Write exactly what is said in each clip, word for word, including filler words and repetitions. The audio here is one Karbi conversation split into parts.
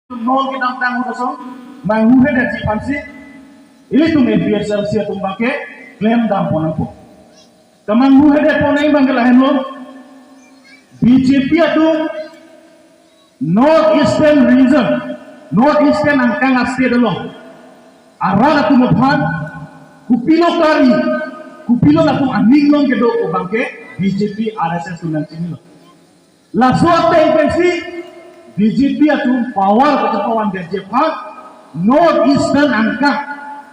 Non kedamtang ahut ason manghuhedetji aphansi ilitum A P H L C atum abangke klemdam pon nangpo. Kamanghuhedetpon abangke lahenlo, B J P atum North Eastern region, North Eastern angkang a-state along arat atum aphan kopilo kari, kopilo latum aning along kedo pu abangke B J P R S S atum nangchinilo. Laso ateng pensi B J P atum power kachepavanji aphan North Eastern angkang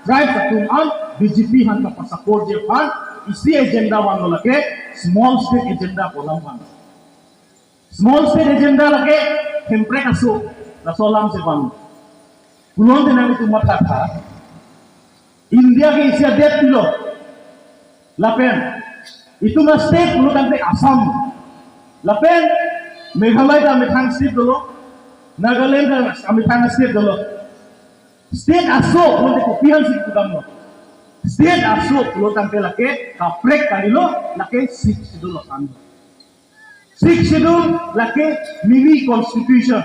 tribes atum an B J P aphan kapasupport ji aphan isi agenda vanlo, lake small state agenda pu alam van. Small state agenda lake Hemprek aso, laso alam si van. Pulote nanglitum mathatha, India ke isi adet pilo. Lapen itum a-state pulo tangte Assam. Lapen Meghalaya ta amethang state dolo. Nagaland ta amethang state dolo. State aso pulote kopi aphansi kedamlo? State aso pulo tangte lake kaprek kalilo, lake Sixth Schedule aphan. Sixth Schedule lake mini constitution,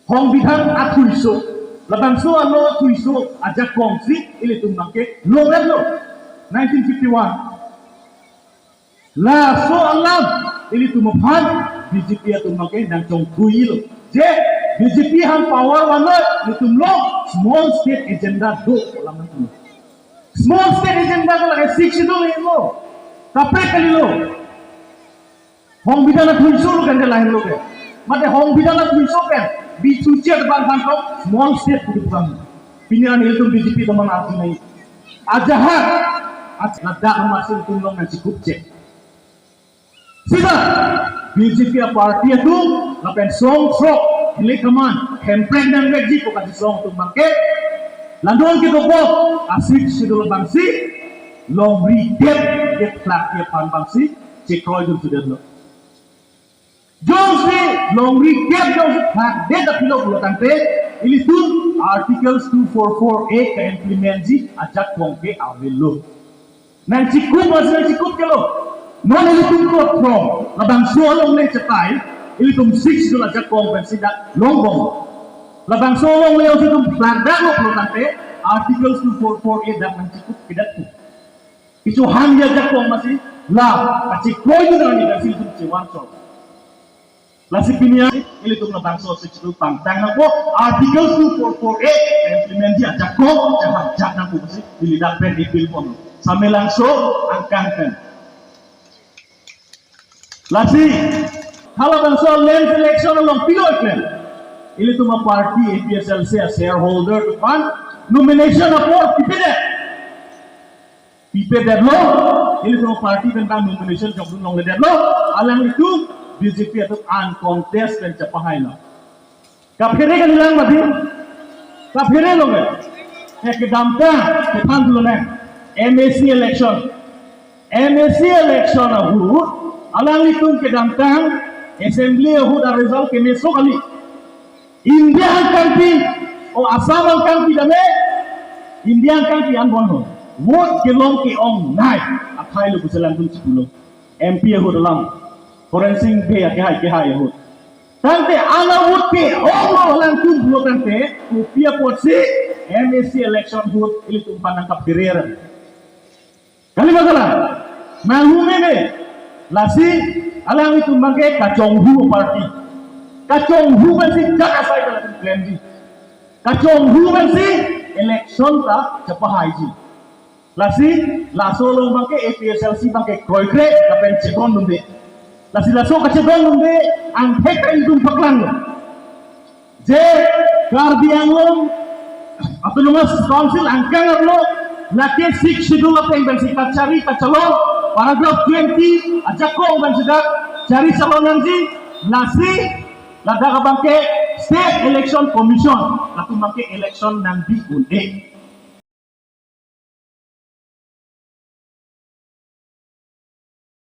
Songbidhan athuiso, labangso a-law athuiso ajakong si ilitum abangke longlo nineteen fifty-one. Laso alam ilitum aphan B J P atum abangke nangchongthuilo. Je B J P aphan power vanlo, ilitum along small state agenda do pu alam nangtum. Small state agenda ke lake Sixth Schedule lo. Kaprek kalilo. Songbidhan athuiso lo kan ke lahenlo ke. Mate Songbidhan athuiso pen bithuji abang aphan kok small state pu dukang. Pini an ilitum B J P teman arti nai. Ajahak. Aj-, ladak masih ilitum along nangchikup chek. Sita B J P a-party atum lapen song srok, hilik kaman, Hemprek nangvekji pu kachisong atum abangke, la non kedokok a-Sixth Schedule abangsi longri kep, kep plak kep aphan abangsi chekroidun sudetlo. Jongsi longri kep jongsi plakdet apilo pulo tangte, ilitum Articles two four four A ka-implement ji ajakong ke avelo. Nangchikup mas nangchikup kelo. Non ilitum kot from labangso alongle chetai, ilitum Sixth Schedule ajakong pensi dak longbom. Labangso alongle jongsi itum plakdaklo pulo tangte, Articles two four four A dak nangchikup kedak tu. Kechohanji ajakong masi la kachekroidun arni pensi itum chevan chot. Lasi pini an ilitum labangso Sixth Schedule pangtang nangpo, Article two four four A implement ji ajakong chehajak nangpo pusi ili dak pen appeal pon. Samelangso angkang pen. Lasi halabangso land election along pilo klem. Ilitum a-party A P H L C a-shareholder atum aphan nomination apor pipedet. Pipedetlo, ilitum a-party pen ta nomination jokdun longledetlo, alanglitum B J P atum uncontest pen chepahailo. Kaphere kalilang mati, kaphere longle. He kedamtang, kethan dulu nang, M A C election. M A C election ahut, alanglitum kedamtang, assembly ahut a-result kemeso kali. India angkangpi, o Assam angkangpi dame, India angkangpi anbon ho. Vote kelong ke-ongnei akhai lo pusi alangtum chipulo. M P ahut alam, Horensing Bey akehai kehai ahut. Tangte ana vote ke-ong lo alangtum pulo tangte, kopi apotsi M A C election ahut ilitum aphan nangkaphere. Kali ma kalang, manghu meme, lasi alanglitum abangke kachonghu party. Kachonghu pensi jak asai kalatum klemji. Kachonghu pensi election ta chepahaiji. Lasi laso along abangke A P H L C abangke kroikre lapen chedondunde. Lasi laso kachedondunde angthek ta ilitum paklanglo. Je Karbi Anglong Autonomous Council angkang arlo lake Sixth Schedule ateng pensi kachari kachalong, paragraph twenty ajakong pensi dak chari chalong nangji, lasi ladak abangke State Election Commission latum abangke election nangbi un-e.